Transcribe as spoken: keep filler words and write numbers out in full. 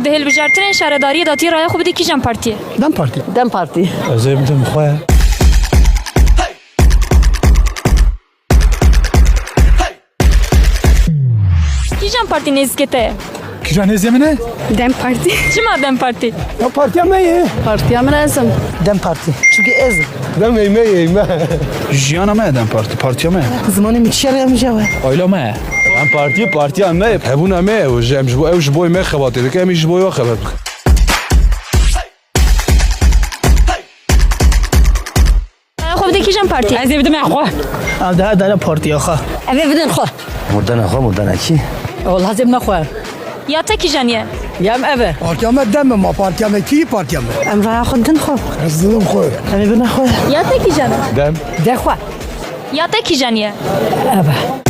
Di hilbijartinên şaredariyê de tî raya xwe bidî kîjan partiyê? DEM Partî. DEM Partî. Ez ê bidim xwe. Kîjan partî nêzîkê te ye? Kîjan nêzîkê min e? DEM Partî. Çima DEM Partî? Ya partiya me ye. Partiya min ez im. DEM Partî. Çimkî ez im. DEM ey me ye, ey me. Jiyana me DEM Partî, partiya me. Zimanê min çi ye, em jawe. Aila me. Em partî, partiya me, hebûna me, ew ji, em ji bo, ew ji bo me xebatê dike, em ê ji bo we xebat bikin. Xwe bide kîjan partî? Ez ê bidim xwe. Ev daha dara partiya xwe. Ev ê bidin xwe. Murdana xwe, murdana kî? Wala zê me xwe. Ya te kîjan ye? Ya em ev e. Partiya me DEM e, ma partiya me kî partiya me? Em raya xwe din xwe. Ez didim xwe. Em ê bidin xwe. Ya te kîjan e? DEM. De xwe. Ya te kîjan ye? Ev e.